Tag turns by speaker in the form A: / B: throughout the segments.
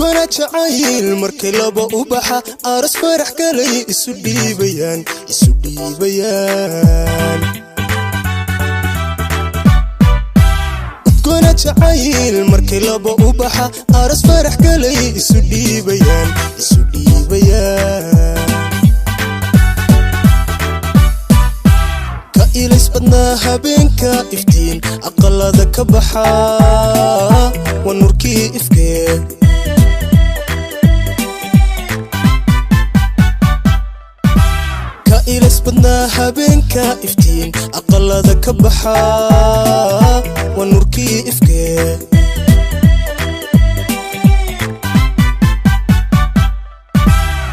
A: Udgoona jacayl markay laba u baxa aras farax galay isu dhiibayaan, isu dhiibayaan. Udgoona jacayl markay laba u baxa aras farax galay isu dhiibayaan, isu dhiibayaan. Ka ilays badnaa habeenka iftiin aqalada ka baxa waa nurkii ifkee. Ka ilays badnaa habeenka iftiin aqalada ka baxa waa nurkii ifkee.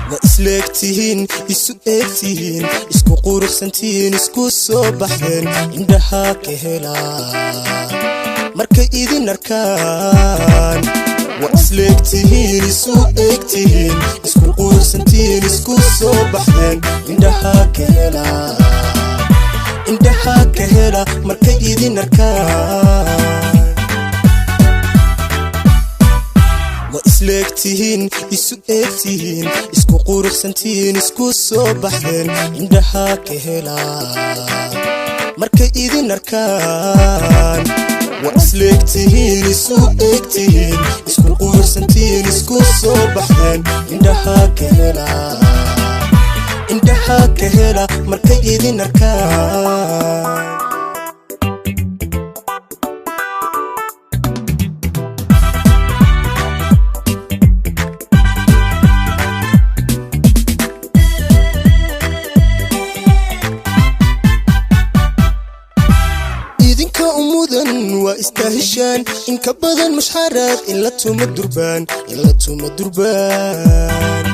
A: Waa isleegtihiin, isu eegtihiin, isku quruxsantihiin, isku soo baxdeen, indhaha ka helaa markay idin arkaan. Waa isleegtihiin, isu eegtihiin, isku quruxsantihiin, isku soo baxdeen, indhaha ka helaa, indhaha ka hela markay idin arkaan. Waa isleegtihiin, isu eegtihiin, isku quruxsantihiin, isku soo baxdeen, indhaha ka helaa markay idin arkaan. Waa isleegtihiin, isu eegtihiin, isku quruxsantihiin, isku soo baxdeen, indhaha ka helaa, indhaha ka hela markay idin arkaan. Idinka umudan waa istahishaan in ka badan mushxaraad in la tuma durbaan, in la tuma durbaan.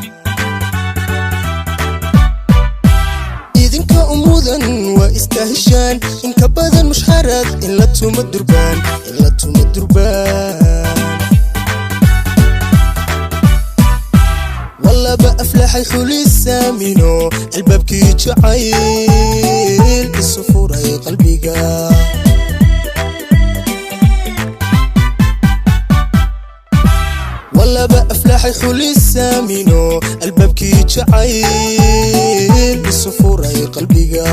A: Idinka umudan waa istahishaan in ka badan mushxaraad in la tuma durbaan, in la tuma durbaan. Walaba aflaxay xulisaamino albaabkii jacayl isu furay qalbiga. Walaba aflaxay xulisaamino albaabkii jacayl isu furay qalbiga.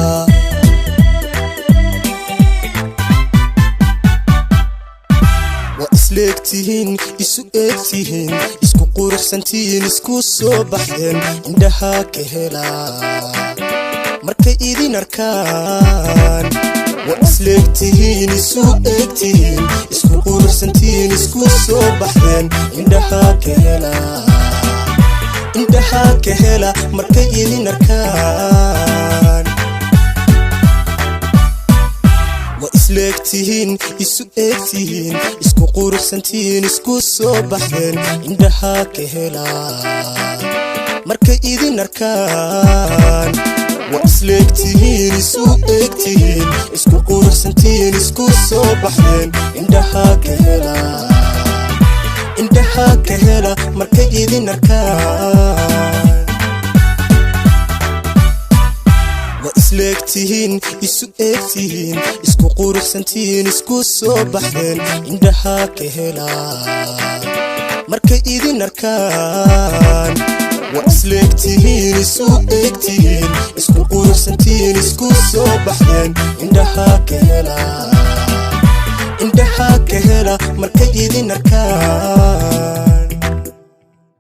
A: Waa isleegtihiin, isu eegtihiin, isku quruxsantihiin, isku soo baxdeen, indhaha ka helaa markay idin arkaan. Waa isleegtihiin, isu eegtihiin, isku quruxsantihiin, isku soo baxdeen, indhaha ka helaa, indhaha ka hela markay idin arkaan. Waa isleegtihiin, isu eegtihiin, isku quruxsantihiin, isku soo baxdeen, indhaha ka helaa markay idin arkaan. Waa isleegtihiin, isu eegtihiin, isku quruxsantihiin, isku soo baxdeen, indhaha ka helaa, indhaha ka hela markay idin arkaan. Waa isleegtihiin, isu eegtihiin, isku quruxsantihiin, isku soo baxdeen, indhaha ka helaa markay idin arkaan. Waa isleegtihiin, isu eegtihiin, isku quruxsantihiin, isku soo baxdeen, indhaha ka helaa, indhaha ka hela markay idin arkaan.